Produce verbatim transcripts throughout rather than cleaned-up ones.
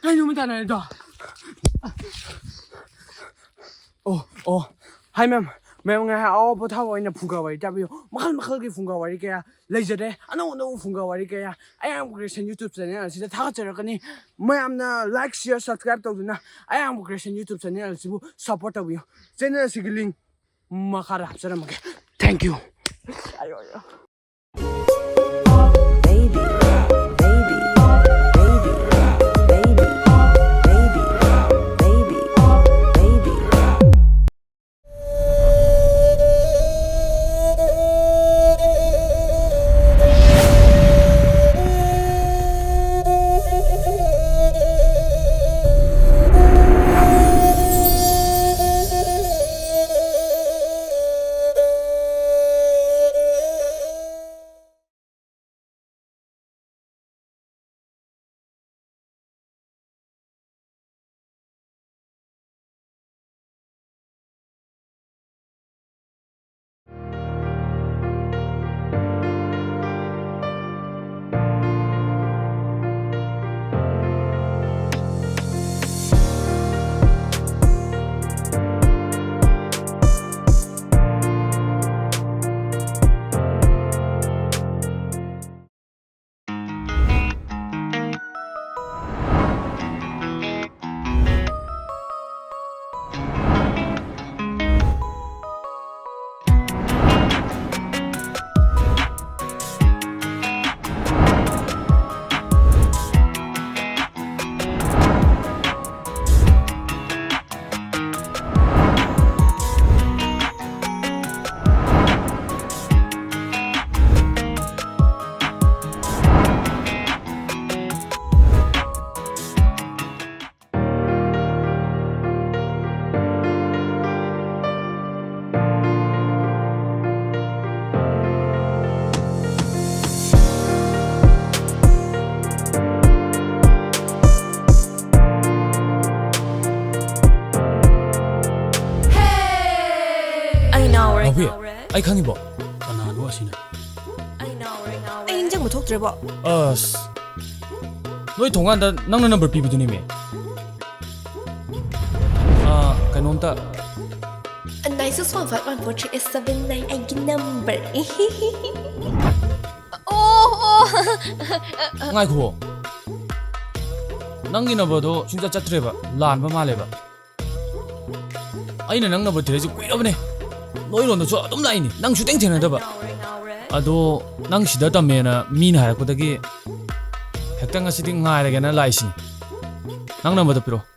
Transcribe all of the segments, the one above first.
ꯑꯩ ꯅꯨꯃꯤꯠ ꯇꯥꯟꯅꯔꯦꯗꯣ꯫ ꯑꯣ ꯑꯣ꯫ ꯍꯥꯏ ꯃꯦꯝ꯫ ꯃꯦꯝ, ꯉꯥꯏꯍꯥꯛ ꯑꯋꯥ ꯄꯣꯊꯥꯕ ꯑꯣꯏꯅ ꯐꯨꯡꯒꯥ ꯋꯥꯔꯤ ꯇꯥꯕꯤꯌꯨ꯫ ꯃꯈꯜ ꯃꯈꯜꯒꯤ ꯐꯨꯡꯒꯥ ꯋꯥꯔꯤ ꯀꯌꯥ ꯂꯩꯖꯔꯦ꯫ ꯑꯅꯧ ꯑꯅꯧꯕ ꯐꯨꯡꯒꯥ ꯋꯥꯔꯤ ꯀꯌꯥ ꯑꯌꯥꯝꯕ ꯀ꯭ꯔꯤꯌꯦꯁꯟ ꯌꯨꯇ꯭ꯌꯨꯕ ꯆꯦꯅꯦꯜ ꯑꯁꯤꯗ ꯊꯥꯒꯠꯆꯔꯛꯀꯅꯤ꯫ ꯃꯌꯥꯝꯅ ꯂꯥꯏꯛ, ꯁꯤꯌꯔ, ꯁꯕꯁꯀ꯭ꯔꯥꯏꯕ ꯇꯧꯗꯨꯅ ꯑꯌꯥꯝꯕ ꯀ꯭ꯔꯤꯌꯦꯁꯟ ꯌꯨꯇ꯭ꯌꯨꯕ ꯆꯦꯅꯦꯜ ꯑꯁꯤꯕꯨ ꯁꯄꯣꯔꯠ ꯇꯧꯕꯤꯌꯨ꯫ ꯆꯦꯅꯦꯜ ꯑꯁꯤꯒꯤ ꯂꯤꯡ ꯃꯈꯥꯗ ꯍꯥꯞꯆꯔꯝꯃꯒꯦ꯫ Thank you꯫ ꯑꯩ ꯅꯥꯎꯔꯦ, ꯅꯥꯎꯕꯤ, ꯅꯥꯎꯔꯦ꯫ ꯑꯩ ꯈꯪꯉꯤꯕꯣ? ꯀꯅꯥꯅꯣ ꯑꯁꯤꯅ? ꯑꯩ ꯅꯥꯎꯔꯦ, ꯅꯥꯎꯔꯦ꯫ ꯑꯩ ꯅꯤꯡꯁꯤꯡꯕ ꯊꯣꯛꯇ꯭ꯔꯦꯕꯣ꯫ ꯑꯁ꯫ ꯅꯣꯏ ꯊꯣꯡꯒꯥꯟꯗ ꯅꯪꯅ ꯅꯝꯕꯔ ꯄꯤꯕꯗꯨꯅꯦꯃꯤ꯫ ꯑꯥ, ꯀꯩꯅꯣꯝꯇ꯫ Nine six one five one four three eight seven nine ꯑꯩꯒꯤ ꯅꯝꯕꯔ꯫ ꯑꯣ, ꯑꯣ꯫ ꯉꯥꯏꯈꯣ꯫ ꯅꯪꯒꯤ ꯅꯝꯕꯔꯗꯣ ꯁꯨꯡꯆꯠ ꯆꯠꯇ꯭ꯔꯦꯕ, ꯂꯥꯟꯕ ꯃꯥꯜꯂꯦꯕ꯫ ꯑꯩꯅ ꯅꯪ ꯅꯝꯕꯔ ꯊꯤꯔꯛꯏꯁꯦ ꯀꯨꯏꯔꯕꯅꯦ꯫ ꯅꯣꯏꯔꯣꯝꯗꯁꯨ ꯑꯗꯨꯝ ꯂꯥꯛꯏꯅꯤ, ꯅꯪ ꯁꯨꯛꯊꯦꯡ ꯊꯦꯡꯅꯗꯕ꯫ ꯑꯗꯣ ꯅꯪ ꯁꯤꯗ ꯇꯝꯃꯦꯅ ꯃꯤꯅ ꯍꯥꯏꯔꯛꯄꯗꯒꯤ ꯍꯦꯛꯇ ꯉꯁꯤꯗꯤ ꯉꯥꯏꯔꯒꯦꯅ ꯂꯥꯛꯏꯁꯤꯅꯤ꯫ ꯅꯪ ꯅꯝꯕꯔꯗꯣ ꯄꯤꯔꯛꯑꯣ꯫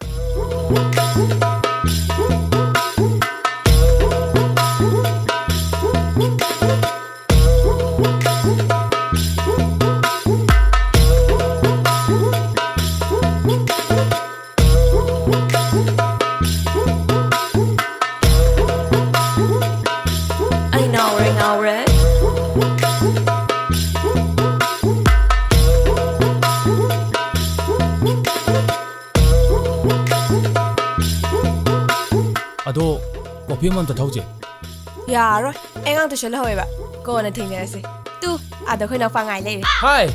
ꯑꯩ ꯉꯥꯎꯔꯦ, ꯉꯥꯎꯔꯦ꯫ ꯑꯗꯣ, ꯀꯣꯐꯤ ꯑꯃ ꯑꯝꯇ ꯊꯧꯁꯦ꯫ ꯌꯥꯔꯣꯏ, ꯑꯩ ꯑꯉꯥꯡ ꯇꯨꯏꯁꯟ ꯂꯧꯍꯧꯋꯦꯕ꯫ ꯀꯣꯟꯅ ꯊꯦꯡꯅꯔꯁꯦ꯫ ꯇꯨ, ꯑꯥꯗ ꯑꯩꯈꯣꯏ ꯏꯅꯥꯎꯄꯥ ꯉꯥꯏ ꯂꯩꯔꯦ꯫ ꯍꯥꯏ!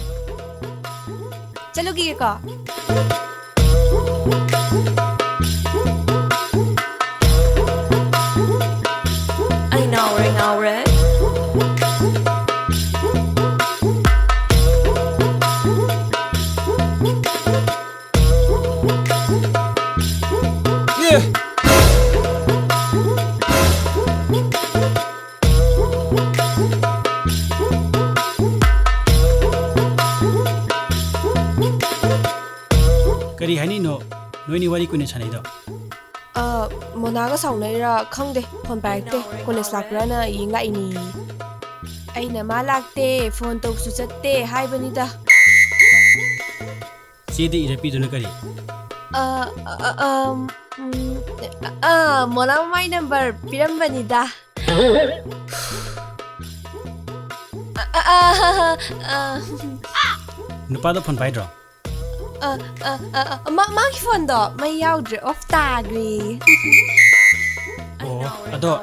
ꯆꯠꯂꯨꯈꯤꯒꯦꯀꯣ꯫ ꯑꯩ ꯉꯥꯎꯔꯦ, ꯉꯥꯎꯔꯦ꯫ ꯑꯦ! ꯀꯔꯤ ꯍꯥꯏꯅꯤꯡꯅꯣ ꯅꯣꯏꯅꯤ ꯋꯥꯔꯤ ꯀꯨꯏꯅ ꯁꯥꯟꯅꯩꯗꯣ? ꯑ, ꯃꯣꯅꯥꯒ ꯁꯥꯎꯅꯩꯔꯥ ꯈꯪꯗꯦ, ꯐꯣꯟ ꯄꯥꯏꯔꯛꯇꯦ꯫ ꯀꯣꯂꯦꯖ ꯂꯥꯛꯄ꯭ꯔꯥꯅ ꯌꯦꯡ ꯂꯥꯛꯏꯅꯦꯌꯦ꯫ ꯑꯩꯅ ꯃꯥ ꯂꯥꯛꯇꯦ, ꯐꯣꯟ ꯇꯧꯕꯁꯨ ꯆꯠꯇꯦ ꯍꯥꯏꯕꯅꯤꯗ꯫ ꯆꯦꯗ ꯏꯔ ꯄꯤꯗꯨꯅ ꯀꯔꯤ? ꯑ, ꯑ, ꯑ, ꯑꯝ, ꯎꯝ, ꯑ, ꯑ, ꯃꯣꯅꯥ ꯃꯃꯥꯏ ꯅꯝꯕꯔ ꯄꯤꯔꯝꯕꯅꯤꯗ꯫ ꯑ, ꯑ, ꯑ, ꯑ, ꯅꯨꯄꯥꯗꯣ ꯐꯣꯟ ꯄꯥꯏꯗ꯭ꯔꯣ? ꯑ, ꯑ, ꯑ, ꯑ, ꯃꯥ-, ꯃꯥꯒꯤ ꯐꯣꯟꯗꯣ ꯃꯩ ꯌꯥꯎꯗ꯭ꯔꯦ, ꯑꯣꯐ ꯇꯥꯈ꯭ꯔꯦ꯫ ꯑꯣ, ꯑꯗꯣ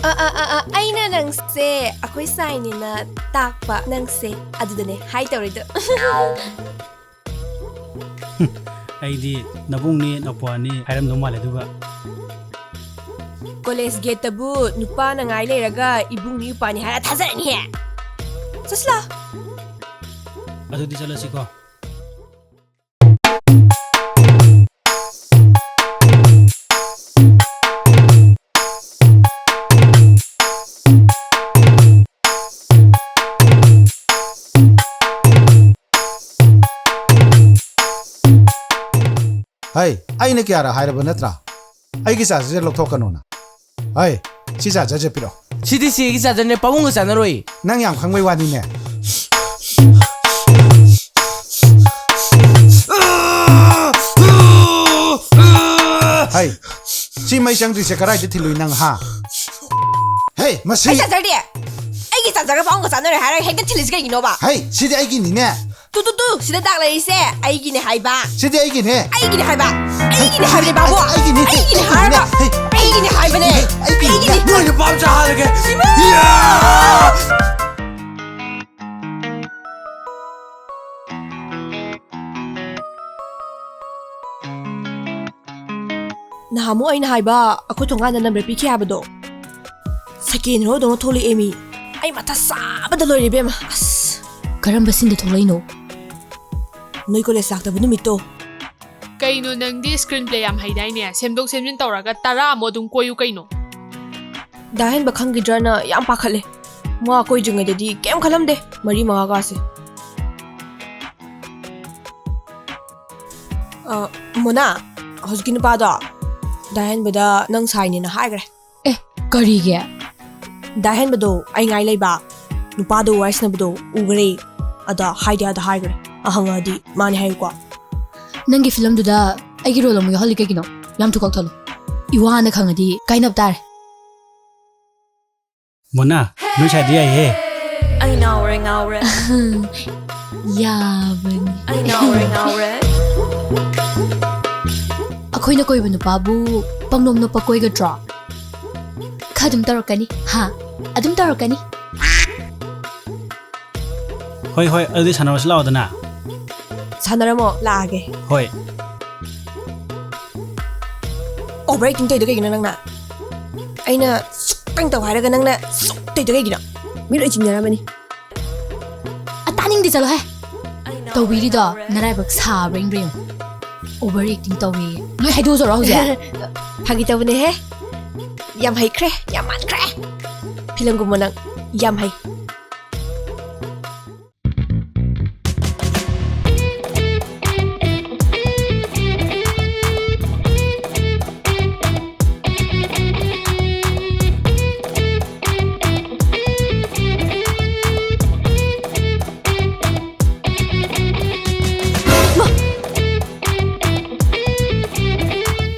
ꯑ, ꯑ, ꯑ, ꯑ, ꯑꯩꯅ ꯅꯪꯁꯦ ꯑꯩꯈꯣꯏ ꯁꯥꯏꯅꯦꯅ ꯇꯥꯛꯄ ꯅꯪꯁꯦ, ꯑꯗꯨꯗꯅꯦ ꯍꯥꯏ ꯇꯧꯔꯤꯗꯣ꯫ ꯑꯩꯗꯤ ꯅꯕꯨꯡꯅꯤ ꯅꯄ꯭ꯋꯥꯅꯤ ꯍꯥꯏꯔꯝꯗꯧ ꯃꯥꯜꯂꯦ꯫ ꯑꯗꯨꯒ ꯀꯣꯂꯦꯖ ꯒꯦꯠꯇꯕꯨ ꯅꯨꯄꯥꯅ ꯉꯥꯏ ꯂꯩꯔꯒ ꯏꯕꯨꯡꯅꯤ ꯏꯄ꯭ꯋꯥꯅꯤ ꯍꯥꯏꯔ ꯊꯥꯖꯔꯅꯤꯍꯦ꯫ ꯆꯠꯁꯤꯂꯥ꯫ ꯑꯗꯨꯗꯤ ꯆꯠꯂꯁꯤꯀꯣ꯫ ꯍꯩ, ꯑꯩꯅ ꯀꯌꯥꯔꯛ ꯍꯥꯏꯔꯕ ꯅꯠꯇ꯭ꯔꯥ, ꯑꯩꯒꯤ ꯆꯥꯔꯖꯔꯁꯦ ꯂꯧꯊꯣꯛꯀꯅꯣꯅ? ꯍꯩ, ꯁꯤ ꯆꯥꯔꯖꯔꯁꯦ ꯄꯤꯔꯛꯑꯣ꯫ ꯁꯤꯗꯤ ꯁꯤꯒꯤ ꯆꯥꯔꯖꯔꯅꯦ, ꯄꯥꯕꯨꯡꯒ ꯆꯥꯟꯅꯔꯣꯏ꯫ ꯅꯪ ꯌꯥꯝ ꯈꯪꯕꯩ ꯋꯥꯅꯤꯅꯦ꯫ ꯍꯩ, ꯁꯤ ꯃꯩ ꯆꯪꯗ꯭ꯔꯤꯁꯦ ꯀꯗꯥꯏꯗ ꯊꯤꯜꯂꯨꯏ ꯅꯪ, ꯍꯥ? ꯍꯦ, ꯃꯁꯤ ꯑꯩ ꯆꯥꯔꯖꯔꯗꯤ? ꯑꯩꯒꯤ ꯆꯥꯔꯖꯔꯒ ꯄꯥꯕꯨꯡꯒ ꯆꯥꯟꯅꯔꯣꯏ ꯍꯥꯏꯔꯒ ꯍꯦꯛꯇ ꯊꯤꯜꯂꯤꯁꯤ ꯀꯩꯒꯤꯅꯣꯕ? ꯍꯩ, ꯁꯤꯗꯤ ꯑꯩꯒꯤꯅꯤꯅꯦ꯫ ꯇꯨ, ꯇꯨ, ꯇꯨ, ꯁꯤꯗ ꯗꯥꯛ ꯂꯩꯔꯤꯁꯦ ꯑꯩꯒꯤꯅꯦ ꯍꯥꯏꯕ꯫ ꯁꯤꯗꯤ ꯑꯩꯒꯤꯅꯦ꯫ ꯑꯩꯒꯤꯅꯦ ꯍꯥꯏꯕ꯫ ꯑꯩꯒꯤꯅꯦ ꯍꯥꯏꯕꯅꯦ, ꯕꯥꯕꯨ꯫ ꯑꯩꯒꯤꯅꯦ꯫ ꯑꯩꯒꯤꯅꯦ ꯍꯥꯏꯔꯒ꯫ ꯍꯩ, ꯑꯩꯒꯤꯅꯦ ꯍꯥꯏꯕꯅꯦ꯫ ꯑꯩꯒꯤꯅꯦ꯫ ꯑꯩꯒꯤꯅꯦ꯫ ꯅꯣꯏ ꯅꯨꯄꯥ ꯃꯆꯥ ꯍꯥꯠꯂꯒꯦ꯫ ꯏꯃꯥ! ꯌꯥ! ꯅꯍꯥꯟꯃꯨꯛ ꯑꯩꯅ ꯍꯥꯏꯕ ꯑꯩꯈꯣꯏ ꯊꯣꯡꯒꯥꯟꯗ ꯅꯝꯕꯔ ꯄꯤꯈꯤ ꯍꯥꯏꯕꯗꯣ, ꯁꯦꯀꯦꯟ ꯍꯦꯔꯣꯗꯧꯅ ꯊꯣꯛꯂꯛꯑꯦ ꯃꯤ꯫ ꯑꯩ ꯃꯊꯥ ꯁꯥꯕꯗ ꯂꯣꯏꯔꯦ ꯏꯕꯦꯝꯃ꯫ ꯑꯁ, ꯀꯔꯝꯕ ꯁꯤꯟꯗ ꯊꯣꯛꯂꯛꯏꯅꯣ? ꯅꯣꯏ ꯀꯣꯂꯦꯖ ꯂꯥꯛꯇꯕ ꯅꯨꯃꯤꯠꯇꯣ꯫ ꯀꯩꯅꯣ, ꯅꯪꯗꯤ screen play ꯌꯥꯝ ꯍꯩꯗꯥꯏꯅꯦ? ꯁꯦꯝꯗꯣꯛ ꯁꯦꯝꯖꯤꯟ ꯇꯧꯔꯒ ꯇꯔꯥ ꯑꯃꯨꯛ ꯑꯗꯨꯝ ꯀꯣꯏꯌꯨ ꯀꯩꯅꯣ꯫ ꯗꯥ ꯍꯦꯟꯕ ꯈꯪꯈꯤꯗ꯭ꯔꯅ ꯌꯥꯝ ꯄꯥꯈꯠꯂꯦ꯫ ꯃꯥ ꯀꯣꯏꯗ꯭ꯔꯤꯉꯩꯗꯗꯤ ꯀꯩꯝ ꯈꯜꯂꯝꯗꯦ, ꯃꯔꯤ ꯃꯉꯥꯒꯥꯁꯦ꯫ ꯑ, ꯃꯣꯅꯥ, ꯍꯧꯖꯤꯛꯀꯤ ꯅꯨꯄꯥꯗꯣ ꯗꯥ ꯍꯦꯟꯕꯗ ꯅꯪ ꯁꯥꯏꯅꯦꯅ ꯍꯥꯏꯈ꯭ꯔꯦ꯫ ꯑꯦ, ꯀꯔꯤꯒꯤ? ꯗꯥ ꯍꯦꯟꯕꯗꯣ ꯑꯩ ꯉꯥꯏ ꯂꯩꯕ, ꯅꯨꯄꯥꯗꯣ ꯋꯥꯔꯤ ꯁꯥꯟꯅꯕꯗꯣ ꯎꯈ꯭ꯔꯦ꯫ ꯑꯗ ꯍꯥꯏꯗꯤ ꯑꯥꯗ ꯍꯥꯏꯈ꯭ꯔꯦ, ꯑ, ꯍꯪꯉꯛꯑꯗꯤ ꯃꯥꯅꯦ ꯍꯥꯏꯌꯨꯀꯣ꯫ ꯅꯪꯒꯤ ꯐꯤꯂꯝꯗꯨꯗ ꯑꯩꯒꯤ ꯔꯣꯜ ꯑꯃꯨꯛ ꯌꯥꯎꯍꯜꯂꯤ ꯀꯩꯒꯤꯅꯣ? ꯌꯥꯝ ꯊꯨ ꯀꯥꯎꯊꯠꯂꯨ꯫ ꯏꯋꯥꯅ ꯈꯪꯉꯗꯤ ꯀꯥꯏꯅꯕ ꯇꯥꯔꯦ꯫ ꯃꯣꯅꯥ, ꯅꯣꯏ ꯁꯥꯏꯗꯤ ꯌꯥꯏꯍꯦ꯫ ꯑꯩ ꯉꯥꯎꯔꯦ, ꯉꯥꯎꯔꯦ꯫ ꯌꯥꯕꯅꯤ꯫ ꯑꯩ ꯉꯥꯎꯔꯦ, ꯉꯥꯎꯔꯦ꯫ ꯑꯩꯈꯣꯏꯅ ꯀꯣꯏꯕ ꯅꯨꯄꯥꯕꯨ ꯄꯪꯅꯣꯝ ꯅꯣꯞꯄ ꯀꯣꯏꯒꯗ꯭ꯔꯣ? ꯈꯔ ꯑꯗꯨꯝ ꯇꯧꯔꯛꯀꯅꯤ꯫ ꯍꯥ? ꯑꯗꯨꯝ ꯇꯧꯔꯛꯀꯅꯤ꯫ ꯍꯣꯏ, ꯍꯣꯏ, ꯑꯗꯨꯗꯤ ꯁꯥꯟꯅꯔꯁꯤ ꯂꯥꯛꯑꯣꯗꯅ꯫ ꯁꯥꯟꯅꯔꯝꯃꯣ, ꯂꯥꯛꯑꯒꯦ꯫ ꯍꯣꯏ꯫ Over acting ꯇꯧꯔꯤꯗꯣ ꯀꯩꯒꯤꯅꯣ ꯅꯪꯅ? ꯑꯩꯅ ꯁꯨꯛꯇꯪ ꯇꯧ ꯍꯥꯏꯔꯒ ꯅꯪꯅ ꯁꯨꯛ ꯇꯧꯔꯤꯗꯣ ꯀꯩꯒꯤꯅꯣ? ꯃꯤ ꯂꯣꯏ ꯆꯤꯡꯅꯔꯝꯃꯅꯤ꯫ ꯑ, ꯇꯥꯅꯤꯡꯗꯦ, ꯆꯠꯂꯣꯍꯦ꯫ ꯇꯧꯕꯤꯔꯤꯗꯣ ꯅꯔꯥꯏꯕꯛ ꯁꯥꯕ꯭ꯔꯥ ꯌꯦꯡꯕ꯭ꯔꯥ ꯌꯦꯡꯉꯨ꯫ Over acting ꯇꯧꯋꯦꯌꯦ꯫ ꯂꯣꯏ ꯍꯥꯏꯗꯣꯛꯑꯖꯔꯣ ꯍꯧꯖꯤꯛ? ꯐꯥꯒꯤ ꯇꯧꯕꯅꯦꯍꯦ꯫ ꯌꯥꯝ ꯍꯩꯈ꯭ꯔꯦ, ꯌꯥꯝ ꯃꯥꯟꯈ꯭ꯔꯦ꯫ ꯐꯤꯂꯝꯒꯨꯝꯕ ꯅꯪ ꯌꯥꯝ ꯍꯩ꯫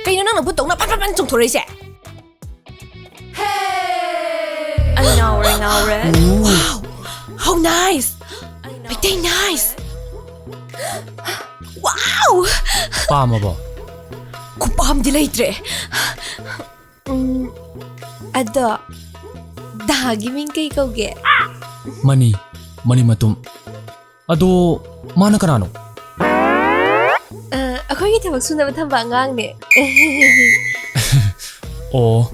ꯀꯩꯅꯣ ꯅꯪꯅ ꯚꯨꯠ ꯇꯧꯅ ꯐꯠ ꯐꯠ ꯐꯠ ꯆꯣꯡꯊꯣꯔꯛꯏꯁꯦ? ꯑꯩ ꯉꯥꯎꯔꯦ, ꯉꯥꯎꯔꯦ꯫ Wow! How nice! Meitei nice! Wow! ꯄꯥꯝꯃꯕꯣ? ꯈꯨꯄꯥꯝꯗꯤ ꯂꯩꯇ꯭ꯔꯦ꯫ ꯎꯝ, ꯑꯗꯣ, ꯗꯥꯒꯤ ꯃꯤꯡ ꯀꯩ ꯀꯧꯒꯦ? ꯃꯅꯤ, ꯃꯅꯤ ꯃꯇꯨꯝ꯫ ꯑꯗꯣ, ꯃꯥꯅ ꯀꯅꯥꯅꯣ? ꯑ, ꯑꯩꯈꯣꯏꯒꯤ ꯊꯕꯛ ꯁꯨꯅꯕ ꯊꯝꯕ ꯑꯉꯥꯡꯅꯦ꯫ ꯑꯣ꯫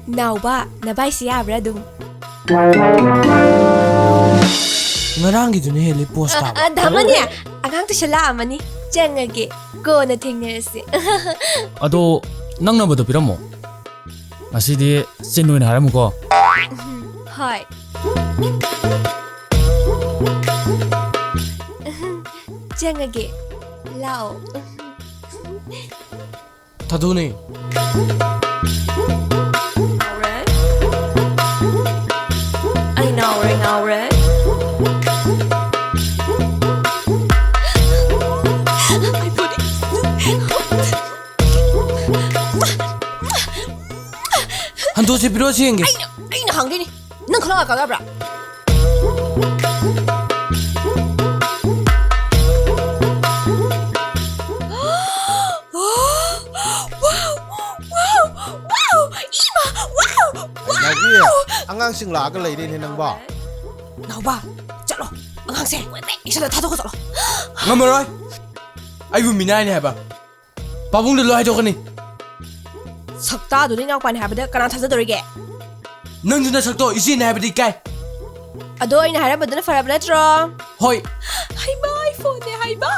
ꯅꯥꯎꯕ, ꯅꯕꯥꯏꯁꯤ ꯌꯥꯕ꯭ꯔꯥ ꯑꯗꯨꯝ? ꯉꯔꯥꯡꯒꯤꯗꯨꯅ ꯍꯦꯜꯂꯤ post ꯇꯥꯕ꯫ ꯑ, ꯗꯥ ꯃꯅꯤ, ꯑꯉꯥꯡ tuition ꯂꯥꯛꯑꯝꯃꯅꯤ꯫ ꯆꯪꯉꯒꯦ꯫ ꯀꯣꯟꯅ ꯊꯦꯡꯅꯔꯁꯤ꯫ ꯑꯗꯣ, ꯅꯪ numberꯗꯣ ꯄꯤꯔꯝꯃꯣ꯫ ꯉꯁꯤꯗꯤ ꯆꯤꯟ ꯑꯣꯏꯅ ꯍꯥꯏꯔꯝꯃꯨꯀꯣ꯫ ꯍꯣꯏ꯫ ꯆꯪꯉꯒꯦ꯫ ꯂꯥꯛꯑꯣ꯫ ꯊꯥꯗꯣꯛꯅꯦ꯫ ꯉꯥꯎꯔꯦ꯫ ꯑꯩ ꯉꯥꯎꯔꯦ, ꯉꯥꯎꯔꯦ꯫ ꯍꯟꯗꯣꯛꯁꯤ, ꯄꯤꯔꯛꯑꯣꯁꯤ ꯌꯦꯡꯒꯦ꯫ ꯑꯩꯅ, ꯑꯩꯅ ꯍꯥꯡꯗꯣꯏꯅꯤ꯫ ꯅꯪ ꯈꯪꯉꯛꯑ ꯀꯥꯟꯅꯕ꯭ꯔꯥ? Wow! Wow! Wow! ꯏꯃꯥ! Wow! ꯀꯩꯅꯣꯒꯤ ꯑꯉꯥꯡꯁꯤꯡ ꯂꯥꯛꯑꯒ ꯂꯩꯔꯦꯅꯦ ꯅꯪꯕꯣ꯫ ꯅꯥꯎꯕ, ꯆꯠꯂꯣ꯫ ꯑꯉꯥꯡꯁꯦ ꯏꯁꯥꯗ ꯊꯥꯗꯣꯛꯀ ꯆꯠꯂꯣ꯫ ꯉꯝꯃꯔꯣꯏ꯫ ꯑꯩꯕꯨ ꯃꯤꯅꯥꯏꯅꯦ ꯍꯥꯏꯕ ꯄꯥꯕꯨꯡꯗ ꯂꯣꯏ ꯍꯥꯏꯗꯣꯛꯀꯅꯤ꯫ ꯁꯛꯇꯥꯗꯨꯅ ꯏꯅꯥꯎꯄꯥꯅꯦ ꯍꯥꯏꯕꯗ ꯀꯅꯥ ꯊꯥꯖꯗꯣꯔꯤꯒꯦ? ꯅꯪꯁꯨ ꯅꯁꯛꯇꯣ ꯏꯆꯦꯅꯦ ꯍꯥꯏꯕꯗꯤ ꯏꯀꯥꯏ꯫ ꯑꯗꯣ ꯑꯩꯅ ꯍꯥꯏꯔꯝꯕꯗꯨꯅ ꯐꯔꯕ ꯅꯠꯇ꯭ꯔꯣ? ꯍꯣꯏ꯫ ꯍꯩꯃꯥ, iPhoneꯅꯦ ꯍꯥꯏꯕ꯫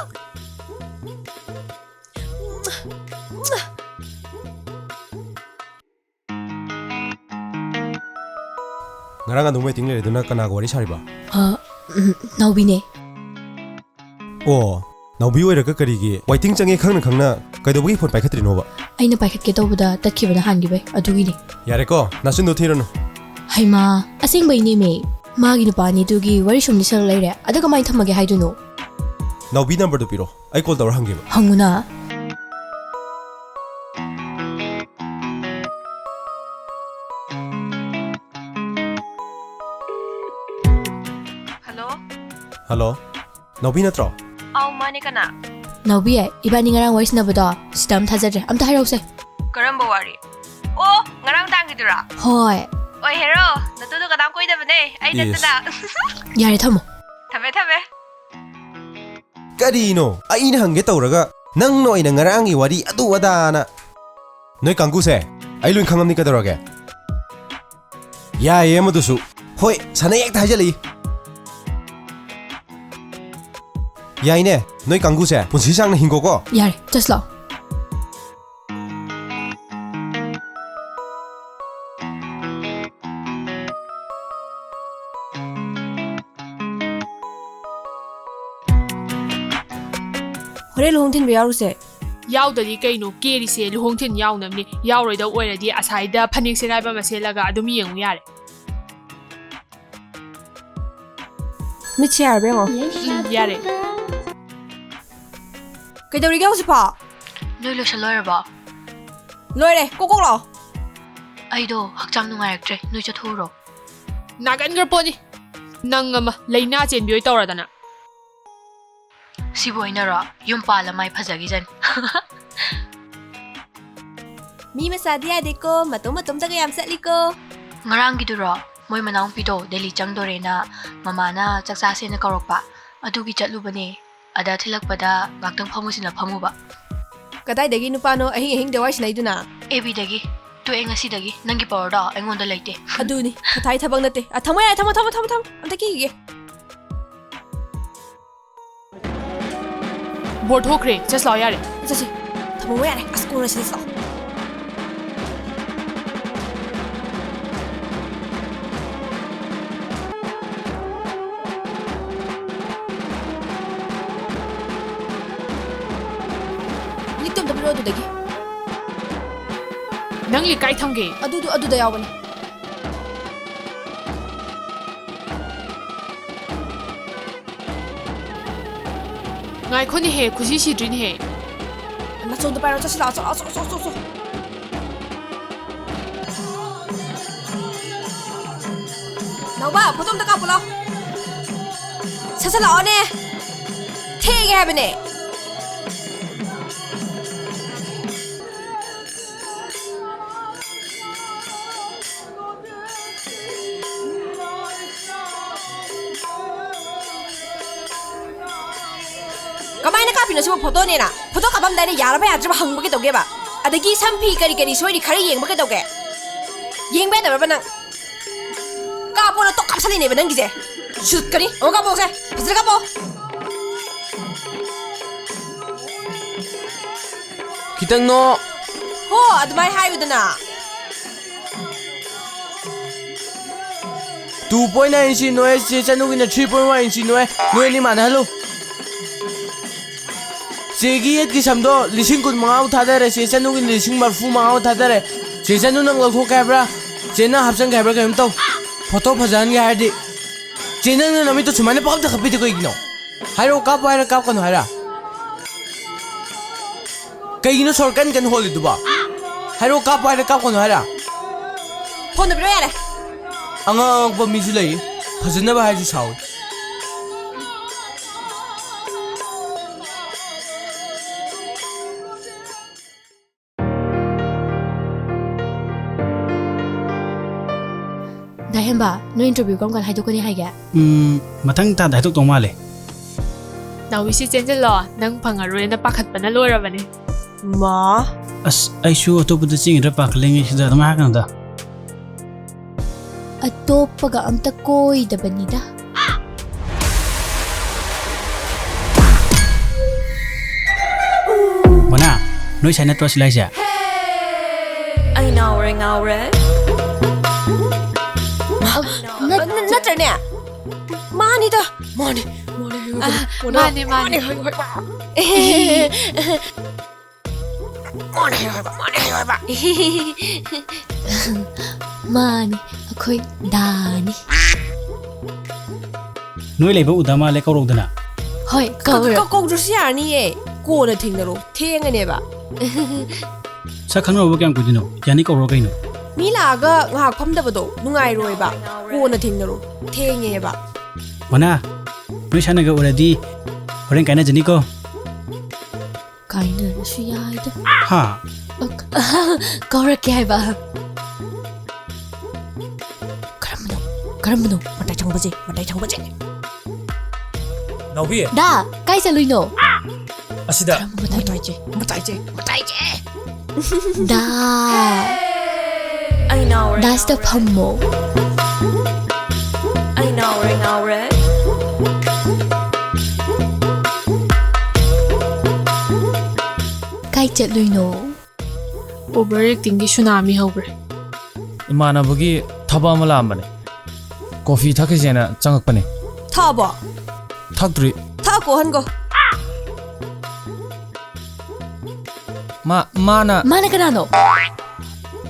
ꯉꯔꯥꯡ ꯑꯗꯨꯝ waiting ꯂꯩꯔꯦꯗꯨꯅ ꯀꯅꯥꯒ ꯋꯥꯔꯤ ꯁꯥꯔꯤꯕ? ꯑ, ꯎꯝ, ꯅꯥꯎꯕꯤꯅꯦ꯫ ꯑꯣ, ꯅꯥꯎꯕꯤ ꯑꯣꯏꯔꯒ ꯀꯔꯤꯒꯤ waiting ꯆꯪꯉꯦ ꯈꯪꯅ ꯈꯪꯅ ꯀꯩꯗꯧꯕꯒꯤ phone ꯄꯥꯏꯈꯠꯇ꯭ꯔꯤꯅꯣꯕ? ꯑꯩꯅ ꯄꯥꯏꯈꯠꯀꯦ ꯇꯧꯕꯗ ꯇꯠꯈꯤꯕꯅ ꯍꯥꯟꯈꯤꯕꯩ, ꯑꯗꯨꯒꯤꯅꯦ꯫ ꯌꯥꯔꯦꯀꯣ, ꯅꯆꯤꯟꯗꯣ ꯊꯤꯔꯅꯨ꯫ ꯍꯩꯃꯥ, ꯑꯁꯦꯡꯕꯩꯅꯦꯃꯦ꯫ ꯃꯥꯒꯤ ꯅꯨꯄꯥ ꯑꯅꯤꯗꯨꯒꯤ ꯋꯥꯔꯤ ꯁꯨꯝ ꯂꯤꯁꯜꯂ ꯂꯩꯔꯦ꯫ ꯑꯗ ꯀꯃꯥꯏꯅ ꯊꯝꯃꯒꯦ ꯍꯥꯏꯗꯣꯏꯅꯣ? ꯅꯥꯎꯕꯤ numberꯗꯨ ꯄꯤꯔꯣ, ꯑꯩ call ꯇꯧꯔ ꯍꯪꯒꯦꯕ꯫ ꯍꯪꯉꯨꯅ꯫ ꯍꯜꯂꯣ꯫ Hello, ꯅꯥꯎꯕꯤ ꯅꯠꯇ꯭ꯔꯣ? ꯑꯥꯎ, ꯃꯥꯅꯦ, ꯀꯅꯥ? ꯅꯥꯎꯕꯤ, ꯏꯕꯥꯅꯤ ꯉꯔꯥꯡ ꯋꯥꯔꯤ ꯁꯥꯟꯅꯕꯗꯣ ꯁꯤꯗ ꯑꯝ ꯊꯥꯖꯗ꯭ꯔꯦ, ꯑꯝꯇ ꯍꯥꯏꯔꯛꯎꯁꯦ꯫ ꯀꯔꯝꯕ ꯋꯥꯔꯤ? ꯑꯣ, ꯉꯔꯥꯡ ꯇꯥꯡꯒꯤꯗꯨꯔꯥ? ꯍꯣꯏ꯫ ꯑꯣꯏ ꯍꯦꯔꯣ, ꯅꯇꯨꯗꯣ ꯀꯅꯥꯝ ꯀꯣꯏꯗꯕꯅꯦ, ꯑꯩ Yes. ꯅꯠꯇꯅ꯫ ꯌꯥꯔꯦ, ꯊꯝꯃꯣ꯫ ꯊꯝꯃꯦ ꯊꯝꯃꯦ꯫ ꯀꯔꯤꯅꯣ? ꯑꯩꯅ ꯍꯪꯒꯦ ꯇꯧꯔꯒ ꯅꯪꯅ ꯑꯣꯏꯅ ꯉꯔꯥꯡꯒꯤ ꯋꯥꯔꯤ ꯑꯗꯨ ꯑꯗꯥꯅ꯫ ꯅꯣꯏ ꯀꯥꯡꯒꯨꯁꯦ ꯑꯩ ꯂꯣꯏ ꯈꯪꯉꯝꯅꯤ, ꯀꯩꯗꯧꯔꯒꯦ? ꯌꯥꯏꯌꯦ ꯑꯃꯗꯨꯁꯨ꯫ ꯍꯣꯏ, ꯁꯥꯟꯅꯩ ꯍꯦꯛꯇ ꯍꯥꯏꯖꯜꯂꯛꯏ꯫ ꯌꯥꯏꯅꯦ, ꯅꯣꯏ ꯀꯥꯡꯒꯨꯁꯦ ꯄꯨꯟꯁꯤ ꯁꯥꯡꯅ ꯍꯤꯡꯒꯣꯀꯣ꯫ ꯌꯥꯔꯦ, ꯆꯠꯁꯤ ꯂꯥꯛꯑꯣ꯫ ꯍꯣꯔꯦꯟ ꯂꯨꯍꯣꯡ ꯊꯤꯟꯕ ꯌꯥꯎꯔꯨꯁꯦ꯫ ꯌꯥꯎꯗꯗꯤ ꯀꯩꯅꯣ, ꯀꯦꯔꯤꯁꯦ ꯂꯨꯍꯣꯡ ꯊꯤꯟ ꯌꯥꯎꯅꯕꯅꯤ꯫ ꯌꯥꯎꯔꯣꯏꯗꯧ ꯑꯣꯏꯔꯗꯤ ꯑꯁꯥꯏꯗ ꯐꯅꯦꯛ ꯁꯦꯒꯥꯏꯕ ꯑꯃ ꯁꯦꯠꯂꯒ ꯑꯗꯨꯝ ꯌꯦꯡꯉꯨ ꯌꯥꯔꯦ꯫ ꯃꯤꯠꯁꯦ ꯌꯥꯔꯕ ꯌꯦꯡꯉꯣ꯫ ꯎꯝ, ꯌꯥꯔꯦ꯫ ꯀꯩꯗꯧꯔꯤꯒꯦ ꯍꯧꯖꯤꯛꯐꯥꯎ? ꯅꯣꯏ ꯂꯣꯏꯁꯜ ꯂꯣꯏꯔꯕꯣ? ꯂꯣꯏꯔꯦ, ꯀꯣꯛ ꯀꯣꯛ ꯂꯥꯛꯑꯣ꯫ ꯑꯩꯗꯣ ꯍꯛꯆꯥꯡ ꯅꯨꯡꯉꯥꯏꯔꯛꯇ꯭ꯔꯦ, ꯅꯣꯏ ꯆꯠꯊꯣꯛꯎꯔꯣ꯫ ꯅꯥꯒꯟꯈ꯭ꯔ ꯄꯣꯠꯅꯤ꯫ ꯅꯪ ꯑꯃ ꯂꯥꯏꯅꯥ ꯆꯦꯟꯕꯤ ꯑꯣꯏ ꯇꯧꯔꯗꯅ꯫ ꯁꯤꯕꯨ ꯑꯩꯅꯔꯣ? ꯌꯨꯝ ꯄꯥꯜꯂ ꯃꯥꯏ ꯐꯖꯈꯤꯖꯅꯤ꯫ ꯃꯤ ꯃꯆꯥꯗꯤ ꯌꯥꯗꯦꯀꯣ, ꯃꯇꯣꯝ ꯃꯇꯣꯝꯇꯒ ꯌꯥꯝ ꯆꯠꯂꯤꯀꯣ꯫ ꯉꯔꯥꯡꯒꯤꯗꯨꯔꯣ? ꯃꯣꯏ ꯃꯅꯥꯎꯅꯨꯄꯤꯗꯣ ꯗꯦꯜꯂꯤ ꯆꯪꯗꯣꯔꯦꯅ ꯃꯃꯥꯅ ꯆꯥꯛ ꯆꯥꯁꯦꯅ ꯀꯧꯔꯛꯄ꯫ ꯑꯗꯨꯒꯤ ꯆꯠꯂꯨꯕꯅꯦ꯫ ꯑꯗ ꯊꯤꯜꯂꯛꯄꯗ ꯉꯥꯛꯇꯪ ꯐꯝꯃꯨꯁꯤꯅ ꯐꯝꯃꯨꯕ꯫ ꯀꯗꯥꯏꯗꯒꯤ ꯅꯨꯄꯥꯅꯣ ꯑꯍꯤꯡ ꯑꯍꯤꯡꯗ ꯋꯥꯔꯤ ꯁꯥꯟꯅꯩꯗꯨꯅ? ꯑꯦ ꯕꯤꯗꯒꯤ꯫ ꯇꯣꯛꯑꯦ ꯉꯁꯤꯗꯒꯤ꯫ ꯅꯪꯒꯤ ꯄꯋꯥꯔꯗꯣ ꯑꯩꯉꯣꯟꯗ ꯂꯩꯇꯦ꯫ ꯑꯗꯨꯅꯤ, ꯐꯊꯥꯏ ꯊꯕꯛ ꯅꯠꯇꯦ꯫ ꯑ, ꯊꯝꯃꯣ ꯌꯥꯔꯦ, ꯊꯝꯃꯣ, ꯊꯝꯃꯣ, ꯊꯝꯃꯣ, ꯊꯝꯃꯣ꯫ ꯑꯝꯇ ꯀꯤꯈꯤꯒꯦ꯫ ꯕꯣꯔ ꯊꯣꯛꯈ꯭ꯔꯦ, ꯆꯠꯁꯤ ꯂꯥꯛꯑꯣ ꯌꯥꯔꯦ꯫ ꯆꯠꯁꯤ꯫ ꯊꯝꯃꯣ ꯌꯥꯔꯦ꯫ ꯑꯁ, ꯀꯣꯟꯅ ꯁꯤꯗꯁꯤ ꯂꯥꯛꯑꯣ꯫ ꯂꯤꯛꯇꯣ ꯑꯝꯇ ꯄꯤꯔꯛꯑꯣ ꯑꯗꯨꯗꯒꯤ꯫ ꯅꯪ ꯂꯤꯛ ꯀꯥꯏ ꯊꯝꯒꯦ? ꯑꯗꯨꯗꯣ ꯑꯗꯨꯗ ꯌꯥꯎꯕꯅꯦ꯫ ꯉꯥꯏꯈꯣꯅꯦꯍꯦ, ꯈꯨꯖꯤ ꯁꯤꯗ꯭ꯔꯤꯅꯦꯍꯦ꯫ ꯅꯆꯣꯟꯗꯣ ꯄꯥꯏꯔꯣ, ꯆꯠꯁꯤ ꯂꯥꯛꯑꯣ, ꯆꯠꯂꯣ, ꯆꯠꯂꯣ, ꯆꯠꯂꯣ, ꯆꯠꯂꯣ꯫ ꯅꯥꯎꯕ, ꯐꯣꯇꯣ ꯑꯝꯇ ꯀꯥꯞꯄꯨ ꯂꯥꯎ꯫ ꯁꯠ ꯁꯠ ꯂꯥꯛꯑꯣꯅꯦ꯫ ꯊꯦꯡꯉꯦ ꯍꯥꯏꯕꯅꯦ꯫ ꯀꯃꯥꯏꯅ ꯀꯥꯞꯄꯤꯅꯣ ꯁꯤꯕꯨ? ꯐꯣꯇꯣꯅꯦꯅ꯫ ꯐꯣꯇꯣ ꯀꯥꯞꯄꯝꯗꯥꯏꯗ ꯌꯥꯔꯕ ꯌꯥꯗ꯭ꯔꯤꯕ ꯍꯪꯕ ꯀꯩꯗꯧꯒꯦꯕ? ꯑꯗꯒꯤ ꯁꯝ ꯐꯤ ꯀꯔꯤ ꯀꯔꯤ ꯁꯣꯏꯔꯤ ꯈꯔ ꯌꯦꯡꯕ ꯀꯩꯗꯧꯒꯦ? ꯌꯦꯡꯕ ꯌꯥꯗꯕ꯭ꯔꯕ ꯅꯪ? ꯀꯥꯞꯄꯣꯅ ꯇꯣꯛ ꯀꯥꯞꯁꯜꯂꯤꯅꯦꯕ ꯅꯪꯒꯤꯁꯦ꯫ ꯁꯨꯠꯀꯅꯤ꯫ ꯑꯃꯨꯛ ꯀꯥꯞꯄꯣꯁꯦ꯫ ꯐꯖꯅ ꯀꯥꯞꯄꯣ꯫ ꯈꯤꯇꯪ ꯅꯣ꯫ ꯍꯣ, ꯑꯗꯨꯃꯥꯏꯅ ꯍꯥꯏꯌꯨꯗꯅ꯫ Two point nine inch ꯅꯣꯏ, ꯆꯦ ꯆꯅꯨꯒꯤꯅ three point one inch ꯅꯣꯏ꯫ ꯅꯣꯏ ꯑꯅꯤ ꯃꯥꯟꯅꯍꯜꯂꯨ꯫ ꯆꯦꯒꯤ ꯌꯦꯠꯀꯤ ꯁꯝꯗꯣ ꯂꯤꯁꯤꯡ ꯀꯨꯟ ꯃꯉꯥꯃꯨꯛ ꯊꯥꯗꯔꯦ, ꯆꯦ ꯆꯅꯨꯒꯤ ꯂꯤꯁꯤꯡ ꯃꯔꯤꯐꯨ ꯃꯉꯥꯃꯨꯛ ꯊꯥꯗꯔꯦ꯫ ꯆꯦ ꯆꯅꯨ ꯅꯪ ꯂꯧꯊꯣꯛꯀꯦ ꯍꯥꯏꯕ꯭ꯔꯥ? ꯆꯦ ꯅꯪ ꯍꯥꯞꯆꯤꯟꯒꯦ ꯍꯥꯏꯕ꯭ꯔꯥ? ꯀꯩꯅꯣꯝ ꯇꯧ꯫ ꯐꯣꯇꯣ ꯐꯖꯍꯟꯒꯦ ꯍꯥꯏꯔꯗꯤ꯫ ꯆꯦ ꯅꯪꯅ ꯅꯃꯤꯠꯇꯣ ꯁꯨꯃꯥꯏꯅ ꯄꯪꯀꯞꯇ ꯈꯞꯄꯤꯗꯣ ꯀꯩꯒꯤꯅꯣ? ꯍꯥꯏꯔꯛꯑꯣ, ꯀꯥꯞꯄꯣ ꯍꯥꯏꯔ ꯀꯥꯞꯀꯅꯨ ꯍꯥꯏꯔ? ꯀꯩꯒꯤꯅꯣ ꯁꯣꯔ ꯀꯟ ꯀꯟ ꯍꯣꯜꯂꯤꯗꯨꯕꯣ? ꯍꯥꯏꯔꯛꯑꯣ, ꯀꯥꯞꯄꯣ ꯍꯥꯏꯔ ꯀꯥꯞꯀꯅꯨ ꯍꯥꯏꯔ? ꯐꯣꯟꯗꯣ ꯄꯤꯔꯛꯑꯣ ꯌꯥꯔꯦ꯫ ꯑꯉꯥꯡ ꯑꯉꯛꯄ ꯃꯤꯁꯨ ꯂꯩ, ꯐꯖꯅꯕ ꯍꯥꯏꯔꯁꯨ ꯁꯥꯎꯏ꯫ ꯗꯥ ꯍꯦꯝꯕ, ꯅꯣꯏ interview ꯀꯔꯝ ꯀꯥꯟꯗ ꯍꯥꯏꯗꯣꯛꯀꯅꯤ ꯍꯥꯏꯒꯦ? ꯎꯝ, ꯃꯊꯪ ꯊꯥꯗ ꯍꯥꯏꯗꯣꯛꯇꯧ ꯃꯥꯜꯂꯦ꯫ ꯅꯥꯎꯕꯤꯁꯤ ꯆꯦꯟꯁꯤꯜꯂꯣ, ꯅꯪ ꯐꯪꯉꯔꯣꯏꯅ ꯄꯥꯈꯠꯄꯅ ꯂꯣꯏꯔꯕꯅꯤ꯫ ꯃꯥ꯫ ꯑꯁ, ꯑꯩꯁꯨ ꯑꯇꯣꯞꯄꯗ ꯆꯦꯟꯒꯗ꯭ꯔꯥ ꯄꯥꯈꯠꯂꯤꯉꯩꯁꯤꯗ ꯑꯗꯨꯝ ꯍꯥꯏꯔꯛꯀꯅꯨꯗ꯫ ꯑꯇꯣꯞꯄꯒ ꯑꯝꯇ ꯀꯣꯏꯗꯕꯅꯤꯗ꯫ ꯃꯅꯥ, ꯅꯣꯏ ꯁꯥꯏ ꯅꯠꯇ꯭ꯔꯣ ꯁꯤ ꯂꯥꯛꯏꯁꯦ? ꯑꯩ ꯉꯥꯎꯔꯦ, ꯉꯥꯎꯔꯦ꯫ ꯅꯠ- ꯅꯠꯇ꯭ꯔꯅꯦ? ꯃꯥꯅꯤꯗ꯫ ꯃꯥꯅꯤ, ꯃꯥꯅꯤ, ꯑ, ꯃꯥꯅꯤ, ꯃꯥꯅꯤ꯫ ꯃꯥꯅꯤ, ꯍꯣꯏ, ꯍꯣꯏ꯫ ꯃꯥꯅꯤ, ꯍꯣꯏ, ꯍꯣꯏ, ꯃꯥꯅꯤ, ꯍꯣꯏ, ꯍꯣꯏ꯫ ꯃꯥꯅꯤ, ꯑꯩꯈꯣꯏ ꯗꯥꯅꯤ꯫ ꯅꯣꯏ ꯂꯩꯕ ꯎꯗ ꯃꯥꯜꯂꯦ, ꯀꯧꯔꯧꯗꯅ꯫ ꯍꯣꯏ, ꯀꯧꯔꯣ꯫ ꯀꯧ-, ꯀꯧꯗ꯭ꯔꯁꯨ ꯌꯥꯔꯅꯤꯌꯦ꯫ ꯀꯣꯟꯅ ꯊꯦꯡꯅꯔꯣ꯫ ꯊꯦꯡꯉꯅꯦꯕ꯫ ꯁꯛ ꯈꯪꯅꯕꯕꯨ ꯀꯌꯥꯝ ꯀꯨꯏꯗꯣꯏꯅꯣ? ꯌꯥꯅꯤ, ꯀꯧꯔꯣ ꯀꯩꯅꯣ꯫ ꯃꯤ ꯂꯥꯛꯑꯒ ꯉꯥꯏꯍꯥꯛ ꯐꯝꯗꯕꯗꯣ ꯅꯨꯡꯉꯥꯏꯔꯣꯏꯕ꯫ ꯀꯣꯟꯅ ꯊꯦꯡꯅꯔꯣ꯫ ꯊꯦꯡꯉꯦꯕ꯫ ꯃꯅꯥ, ꯅꯣꯏ ꯁꯥꯏꯅꯒ ꯎꯔꯗꯤ ꯍꯣꯔꯦꯟ ꯀꯥꯏꯅꯖꯅꯤꯀꯣ꯫ ꯀꯥꯏꯅꯔꯁꯨ ꯌꯥꯏꯗ꯫ ꯍꯥ? ꯑ, ꯀꯧꯔꯛꯀꯦ ꯍꯥꯏꯕ꯫ ꯀꯔꯝꯕꯅꯣ? ꯀꯔꯝꯕꯅꯣ? ꯃꯇꯥꯏ ꯊꯪꯕꯁꯦ, ꯃꯇꯥꯏ ꯊꯪꯕꯁꯦ꯫ ꯅꯥꯎꯕꯤ꯫ ꯗꯥ, ꯀꯥꯏ ꯆꯠꯂꯨꯏꯅꯣ? ꯑꯁꯤꯗ꯫ ꯀꯔꯝꯕ ꯃꯇꯥꯏ? ꯃꯇꯥꯏꯁꯦ, ꯃꯇꯥꯏꯁꯦ, ꯃꯇꯥꯏꯁꯦ꯫ ꯗꯥ꯫ ꯑꯩ ꯉꯥꯎꯔꯦ, ꯗꯥ, ꯁꯤꯗ ꯉꯥꯎꯔꯦ꯫ ꯐꯝꯃꯣ꯫ ꯑꯩ ꯉꯥꯎꯔꯦ, ꯉꯥꯎꯔꯦ꯫ ꯀꯥꯏ ꯆꯠꯂꯨꯏꯅꯣ? Over actingꯒꯤ ꯁꯨꯅꯥꯃꯤ ꯍꯧꯈ꯭ꯔꯦ꯫ ꯏꯃꯥꯟꯅꯕꯒꯤ ꯊꯕꯛ ꯑꯃ ꯂꯥꯛꯑꯝꯕꯅꯦ꯫ Coffee ꯊꯛꯈꯤꯁꯦꯅ ꯆꯪꯉꯛꯄꯅꯦ꯫ ꯊꯛꯑꯕꯣ? ꯊꯛꯇ꯭ꯔꯤ꯫ ꯊꯛꯑ ꯀꯣꯛꯍꯟꯒꯣ꯫ ꯃꯥ-, ꯃꯥꯅ ꯃꯥꯅ ꯀꯅꯥꯅꯣ?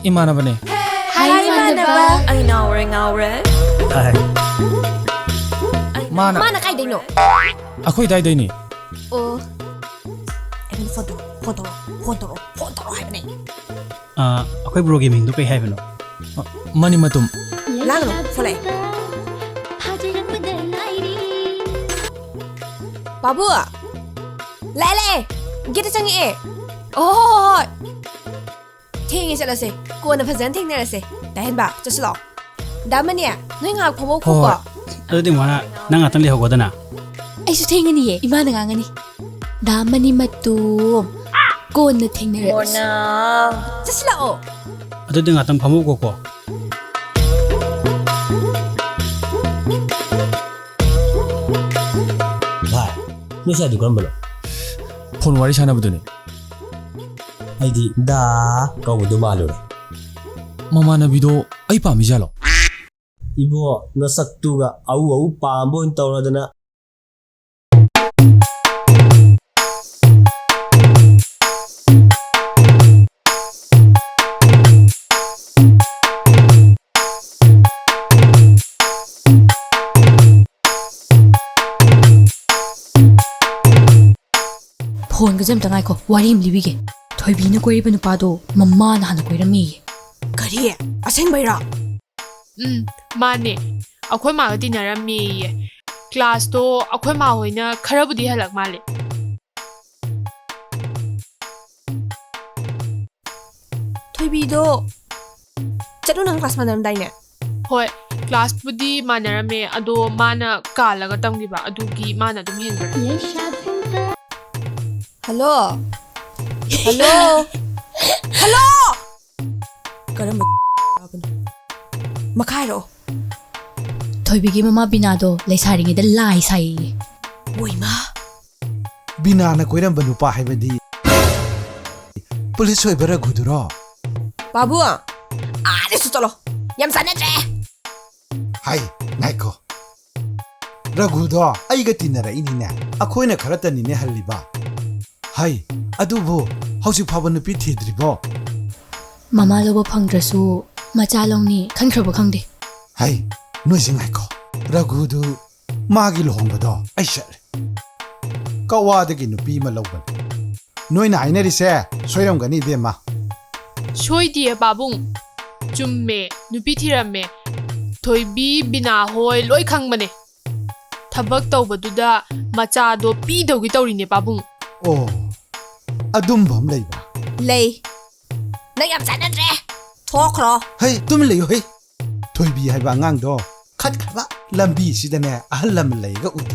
ꯏꯃꯥꯟꯅꯕꯅꯦ꯫ ꯍꯥꯏ, ꯏꯃꯥꯟꯅꯕ꯫ ꯑꯩ ꯉꯥꯎꯔꯦ, ꯉꯥꯎꯔꯦ꯫ ꯍꯥꯏ꯫ ꯑꯩ ꯃꯥꯅ ꯃꯥꯅ ꯀꯥꯏꯗꯩꯅꯣ? ꯑꯩꯈꯣꯏ ꯑꯗꯥꯏꯗꯩꯅꯤ꯫ ꯑꯣ꯫ ꯑꯩꯉꯣꯟꯗ phone ꯇꯧꯔꯣ, phone ꯇꯧꯔꯣ, phone ꯇꯧꯔꯣ, phone ꯇꯧꯔꯣ ꯍꯥꯏꯕꯅꯦ꯫ ꯑꯥ, ꯑꯩꯈꯣꯏ broꯒꯤ ꯃꯤꯡꯗꯣ ꯀꯩ ꯍꯥꯏꯕꯅꯣ? ꯑ, ꯃꯅꯤꯃꯇꯨꯝ꯫ ꯂꯥꯡꯒꯅꯨ, phone ꯂꯥꯛꯑꯦ꯫ ꯄꯥꯕꯨ! ꯂꯥꯛꯑꯦ, ꯂꯥꯛꯑꯦ! Gateꯇ ꯆꯪꯉꯛꯑꯦ! ꯑꯣ, ꯍꯣ, ꯍꯣ, ꯍꯣꯏ! ꯊꯦꯡꯉꯦ, ꯆꯠꯂꯁꯦ꯫ ꯀꯣꯟꯅ ꯐꯖꯅ ꯊꯦꯡꯅꯔꯁꯦ꯫ ꯗꯥ ꯍꯦꯟꯕ, ꯆꯠꯁꯤ ꯂꯥꯛꯑꯣ꯫ ꯗꯥ ꯃꯅꯤ, ꯅꯣꯏ ꯉꯥꯏꯍꯥꯛ ꯐꯝꯍꯧꯈꯣꯀꯣ꯫ ꯍꯣꯏ, ꯍꯣꯏ꯫ ꯑꯗꯨꯗꯤ ꯃꯣꯅꯥ, ꯅꯪ ꯉꯥꯛꯇꯪ ꯂꯩꯍꯧꯒꯣꯗꯅ꯫ ꯑꯩꯁꯨ ꯊꯦꯡꯉꯅꯤꯌꯦ, ꯏꯃꯥꯅ ꯉꯥꯡꯉꯅꯤ꯫ ꯗꯥ ꯃꯅꯤ ꯃꯇꯨꯝ, ꯀꯣꯟꯅ ꯊꯦꯡꯅꯔꯁꯤ꯫ ꯃꯣꯅꯥ꯫ ꯆꯠꯁꯤꯜꯂꯛꯑꯣ꯫ ꯑꯗꯨꯗꯤ ꯉꯥꯛꯇꯪ ꯐꯝꯍꯧꯈꯣꯀꯣ꯫ ꯚꯥꯏ, ꯅꯣꯏ ꯁꯥꯏꯗꯨ ꯀꯔꯝꯕꯅꯣ? ꯐꯣꯟ ꯋꯥꯔꯤ ꯁꯥꯟꯅꯕꯗꯨꯅꯤ꯫ ꯑꯩꯗꯤ ꯗꯥ ꯀꯧꯕꯗꯨ ꯃꯥꯜꯂꯨꯔꯦ꯫ ꯃꯃꯥꯟꯅꯕꯤꯗꯣ ꯑꯩ ꯄꯥꯝꯃꯤꯖꯥꯠꯂꯣ? ꯏꯕꯣ, ꯅꯁꯛꯇꯨꯒ ꯑꯎ ꯑꯎ ꯄꯥꯝꯕ ꯑꯣꯏꯅ ꯇꯧꯔꯗꯅ꯫ ꯐꯣꯟꯒꯁꯦ ꯑꯝꯇ ꯉꯥꯏꯈꯣ, ꯋꯥꯔꯤ ꯑꯃ ꯂꯤꯕꯤꯒꯦ꯫ ꯊꯣꯏꯕꯤꯅ ꯀꯣꯏꯔꯤꯕ ꯅꯨꯄꯥꯗꯣ ꯃꯃꯥꯅ ꯍꯥꯟꯅ ꯀꯣꯏꯔꯝꯃꯦꯌꯦ꯫ ꯀꯔꯤ? ꯑꯁꯦꯡꯕꯩꯔꯣ? ꯎꯝ, ꯃꯥꯅꯦ꯫ ꯑꯩꯈꯣꯏ ꯃꯥꯒ ꯇꯤꯟꯅꯔꯝꯃꯦꯌꯦ꯫ ꯀ꯭ꯂꯥꯁꯇꯣ ꯑꯩꯈꯣꯏ ꯃꯥ ꯍꯣꯏꯅ ꯈꯔꯕꯨꯗꯤ ꯍꯜꯂꯛ ꯃꯥꯜꯂꯦ꯫ ꯊꯣꯏꯕꯤꯗꯣ ꯆꯠꯅꯨ ꯅꯪ ꯀ꯭ꯂꯥꯁ ꯃꯥꯟꯅꯔꯝꯗꯥꯏꯅꯦ? ꯍꯣꯏ, ꯀ꯭ꯂꯥꯁꯄꯨꯗꯤ ꯃꯥꯟꯅꯔꯝꯃꯦ, ꯑꯗꯣ ꯃꯥꯅ ꯀꯥꯜꯂꯒ ꯇꯝꯈꯤꯕ, ꯑꯗꯨꯒꯤ ꯃꯥꯅ ꯑꯗꯨꯝ ꯍꯦꯟꯈ꯭ꯔꯦ꯫ ꯍꯜꯂꯣ? ꯍꯜꯂꯣ? ꯍꯜꯂꯣ? ꯀꯔꯝꯕ ꯅꯣ? ꯃꯈꯥ ꯍꯥꯏꯔꯛꯑꯣ꯫ ꯊꯣꯏꯕꯤꯒꯤ ꯃꯃꯥ ꯕꯤꯅꯥꯗꯣ ꯂꯩꯁꯥꯔꯤꯉꯩꯗ ꯂꯥꯏ ꯁꯥꯏꯌꯦ꯫ ꯃꯣꯏꯃ꯫ ꯕꯤꯅꯥꯅ ꯀꯣꯏꯔꯝꯕ ꯅꯨꯄꯥ ꯍꯥꯏꯕꯗꯤ ꯄꯨꯂꯤꯁ ꯑꯣꯏꯕ ꯔꯘꯨꯗꯨꯔꯣ? ꯄꯥꯕꯨꯡ, ꯑꯥꯗꯁꯨ ꯆꯠꯂꯣ꯫ ꯌꯥꯝ ꯆꯥꯟꯅꯗ꯭ꯔꯦ꯫ ꯍꯥꯏ, ꯉꯥꯏꯈꯣ꯫ ꯔꯘꯨꯗꯣ ꯑꯩꯒ ꯇꯤꯟꯅꯔꯛꯏꯅꯤꯅꯦ꯫ ꯑꯩꯈꯣꯏꯅ ꯈꯔꯇꯅꯤꯅꯦ ꯍꯜꯂꯤꯕ꯫ ꯍꯥꯏ, ꯑꯗꯨꯕꯨ ꯍꯧꯖꯤꯛ ꯐꯥꯎꯕ ꯅꯨꯄꯤ ꯊꯤꯗ꯭ꯔꯤꯕꯣ? ꯃꯃꯥ ꯂꯧꯕ ꯐꯪꯗ꯭ꯔꯁꯨ ꯃꯆꯥ ꯂꯧꯅꯤ ꯈꯟꯈ꯭ꯔꯕ ꯈꯪꯗꯦ꯫ ꯍꯩ, ꯅꯣꯏꯁꯦ ꯉꯥꯏꯈꯣ꯫ ꯔꯘꯨꯗꯨ ꯃꯥꯒꯤ ꯂꯨꯍꯣꯡꯕꯗꯣ ꯑꯩ ꯆꯠꯂꯦ꯫ ꯀꯛꯋꯥꯗꯒꯤ ꯅꯨꯄꯤ ꯑꯃ ꯂꯧꯕꯅꯤ꯫ ꯅꯣꯏꯅ ꯍꯥꯏꯅꯔꯤꯁꯦ ꯁꯣꯏꯔꯝꯒꯅꯤ ꯏꯕꯦꯝꯃ꯫ ꯁꯣꯏꯗꯤꯌꯦ ꯄꯥꯕꯨꯡ꯫ ꯆꯨꯝꯃꯦ, ꯅꯨꯄꯤ ꯊꯤꯔꯝꯃꯦ꯫ ꯊꯣꯏꯕꯤ, ꯕꯤꯅꯥ ꯍꯣꯏ ꯂꯣꯏ ꯈꯪꯕꯅꯦ꯫ ꯊꯕꯛ ꯇꯧꯕꯗꯨꯗ ꯃꯆꯥꯗꯣ ꯄꯤꯗꯧꯒꯤ ꯇꯧꯔꯤꯅꯦ ꯄꯥꯕꯨꯡ꯫ ꯑꯣ, ꯑꯗꯨꯝꯕ ꯑꯃ ꯂꯩꯕ? ꯂꯩ꯫ ꯅꯪ ꯌꯥꯝ ꯆꯥꯟꯅꯗ꯭ꯔꯦ꯫ ꯊꯣꯛꯈ꯭ꯔꯣ꯫ ꯍꯩ, ꯇꯨꯃꯤꯟ ꯂꯩꯌꯨ ꯍꯩ꯫ ꯊꯣꯏꯕꯤ ꯍꯥꯏꯕ ꯑꯉꯥꯡꯗꯣ ꯈꯠꯈ꯭ꯔꯕ ꯂꯝꯕꯤꯁꯤꯗꯅꯦ ꯑꯍꯜ ꯂꯃꯟ ꯂꯩꯒ ꯎꯗꯦ꯫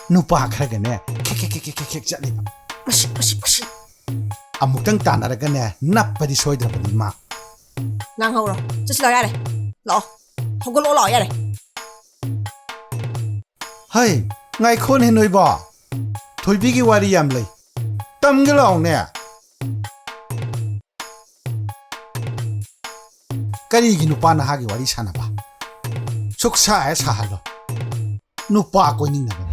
ꯅꯨꯄꯥ ꯈꯔꯒꯅꯦ ꯈꯦꯛ ꯈꯦꯛ ꯈꯦꯛ ꯈꯦꯛ ꯈꯦꯛ ꯈꯦꯛ ꯆꯠꯂꯤꯕ꯫ ꯃꯁꯤ, ꯃꯁꯤ, ꯃꯁꯤ꯫ ꯑꯃꯨꯛꯇꯪ ꯇꯥꯟꯅꯔꯒꯅꯦ ꯅꯞꯄꯗꯤ ꯁꯣꯏꯗ꯭ꯔꯕꯅꯤ ꯃꯥ꯫ ꯉꯥꯡꯍꯧꯔꯣ꯫ ꯆꯠꯁꯤ ꯂꯥꯛꯑꯣ ꯌꯥꯔꯦ꯫ ꯂꯥꯛꯑꯣ꯫ ꯍꯧꯒꯠꯂꯛꯑꯣ ꯂꯥꯛꯑꯣ ꯌꯥꯔꯦ꯫ ꯍꯩ, ꯉꯥꯏꯈꯣꯅꯦ ꯅꯣꯏꯕꯣ꯫ ꯊꯣꯏꯕꯤꯒꯤ ꯋꯥꯔꯤ ꯌꯥꯝ ꯂꯩ꯫ ꯇꯝꯒꯦ ꯂꯥꯛꯑꯣꯅꯦ꯫ ꯀꯔꯤꯒꯤ ꯅꯨꯄꯥ ꯅꯍꯥꯒꯤ ꯋꯥꯔꯤ ꯁꯥꯟꯅꯕ? ꯁꯨꯛꯁꯥ ꯍꯦꯛ ꯁꯥꯍꯜꯂꯣ꯫ ꯅꯨꯄꯥ ꯀꯣꯏꯅꯤꯡꯗꯕ